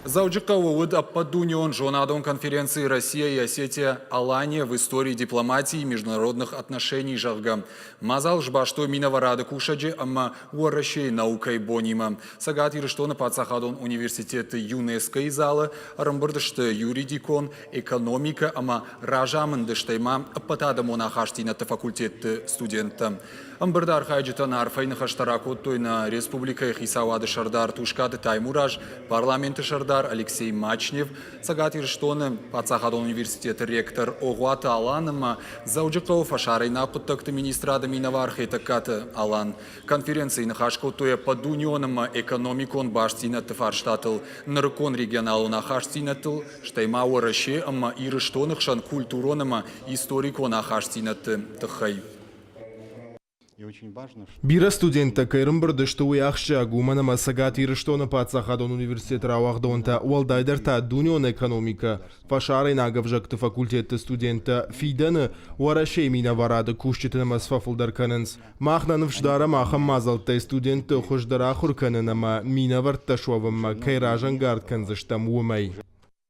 Дзӕуджыхъӕуы уыд ӕппӕтдунеон зонадон конференци «Россия и Осетия. Алания в истории дипломатии и международных отношений», зӕгъгӕ. Мадзал сбастой минӕварады кусӕджы ӕмӕ Уӕрӕсейы наукӕйы бонимӕ. Цӕгат Ирыстоны паддзахадон университеты ЮНЕСКО-йы залы ӕрӕмбырд сты юридикон, экономикӕ ӕмӕ разамынды, стӕй ма ӕппӕтадӕмон ахастдзинӕдты факультетты студенттӕ. Ӕмбырды архайджытӕн арфӕйы ныхӕстӕ ракодтой нӕ республикӕйы хицауады сӕрдар Тускъаты Таймураз, парламенты сӕрдар Алексей Мачнев, Цӕгат Ирыстоны паддзахадон университеты ректор Огъуаты Алан ӕмӕ Дзӕуджыхъӕуы фӕсарӕйнаг хъуыддӕгты министрады минӕвар Хетӕгкаты Алан. Конференцийы ныхас кодтой ӕппӕтдунеон ӕмӕ экономикон бастдзинӕдты фарстатыл, нырыккон регионалон ахастдзинӕдтыл, стӕй ма Уӕрӕсе ӕмӕ Ирыстоны хсӕн культурон ӕмӕ историкон ахастдзинӕдты тыххӕй. Бирӕ студенттӕ кӕй ӕрӕмбырд сты, уый ахсджиаг у, уымӕн ӕмӕ Цӕгат Ирыстоны паддзахадон университеты рауагъдонтӕ, уӕлдайдӕр та дунеон экономикӕ, фӕсарӕйнаг ӕвзӕгты факультетты студенттӕ фидӕны Уӕрӕсейы минӕварады кусджыты нымӕц фӕфылдӕр кӕнынц. Мах нӕ ныфс дарӕм ахӕм мадзӕлттӕй студентты хуыздӕр ахуыр кӕнын ӕмӕ минӕвӕрттӕ суӕвынмӕ кӕй разӕнгард кӕндзыстӕм, уымӕй.